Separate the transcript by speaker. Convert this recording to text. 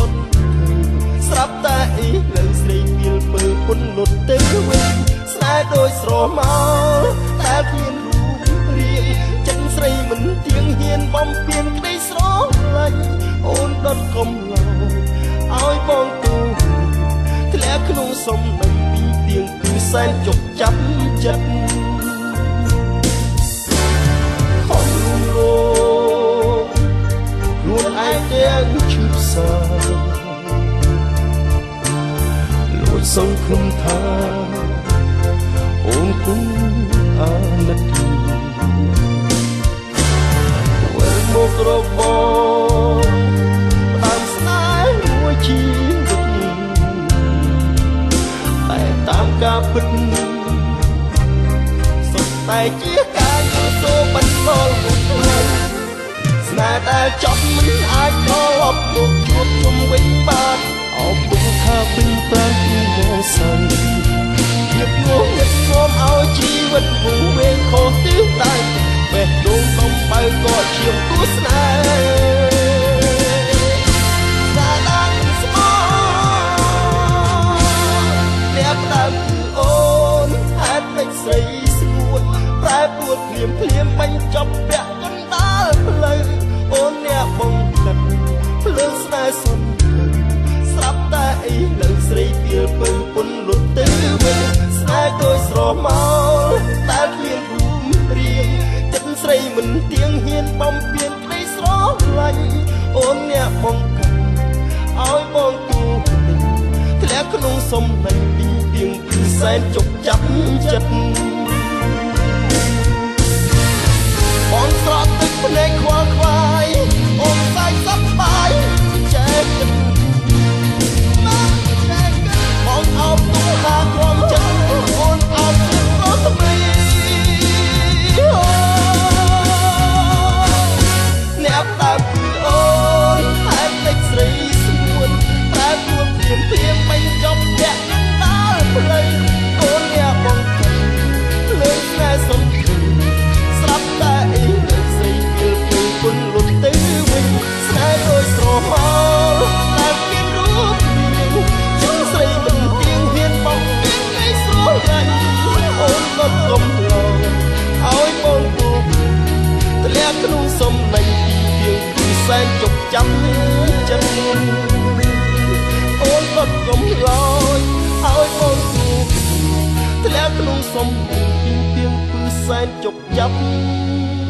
Speaker 1: សុទ្ធស្រាប់តែអីលើស្រីពីលពើពុនលុតទៅវិញស្នេហ៍ដូចស្រមោលតែគ្មានរូបរាងចិត្តស្រីមិនទៀងហ៊ានបំពេញក្តីស្រឡាញ់អូនដុតកំឡោឲ្យបងទូធ្លាក់ក្នុងសំណេញពីទៀងគឺសែនជប់ចាប់ចិត្តខំលួងលោមខ្លួនឯងទាំងឈឺផ្សាលួចសង្ឃឹមថាអូនគូអាណិតវិលមករកបងផ្ដើមស្នេហ៍មួយជីវិតតែតាមការពិតសុទ្ធតែជាការយល់សូបន្តលមួយថ្ងៃស្នេហ៍ដែលចប់មិនអាចត្រឡប់មកជួបជុំវិញបានអោបទុំថាពេញប្រានពីមកសៅភាពងងឹតងំឲ្យជីវិតវង្វេងខុសទិសដៅបេះដូងកំបៅក៏ឈាមគូស្នេហ៍ស្នេហ៍ដែលមិនស្មោអ្នកដើមគឺអូនហេតុមិនស្រីស្ងួតប្រែប្រួលភ្លាមភ្លាមបាញ់ចប់ពាក់កណ្ដាលផ្លូវអូនអ្នកបងកាត់ភ្លើងស្នេហ៍សុនស្រាប់តែអីលើស្រីពីលពើពុនលុតទៅវិញស្នេហ៍ដូចស្រមោលតែគ្មានរូបរាងចិត្តស្រីមិនទៀងហ៊ានបំពេញក្តីស្រឡាញ់អូនអ្នកបងកាត់ឲ្យបងទូធ្លាក់ក្នុងសំណាញ់ពីទៀងគឺសែនជប់ចាប់ចិត្តបងស្រក់ទឹកភ្នែកខ្វល់ខ្វាយអូនសាច់សប្បាយចែកបងអោបទុកថាក្រំចិត្តអូនអោបទឹកក៏ថ្មីអ្នកដើមគឺអូនហេតុតិចស្រីស្ងួនប្រែប្រួលភ្លាមភ្លាមបាញ់ចប់ពាក់កណ្ដាលផ្លូវអូនអ្នកបងលើស្នេហ៍សុំស្រាប់តែអីលើស្រីពីលពើពុនលុតទៅវិញស្នេហ៍ដូចស្រមោលតែមានរូបរាងចិត្តស្រីមិនទៀងហ៊ានបងពីក្តីស្រឡាញ់អូនក៏កំឡោឲ្យបងទូធ្លាក់ក្នុងសំណាញ់ពីទៀងគឺសែនជប់ចាំចិត្តអូនក៏កំឡោឲ្យបងទូធ្លាក់ក្នុងសំណាញ់ពីទៀងគឺសែនជប់ចាប់។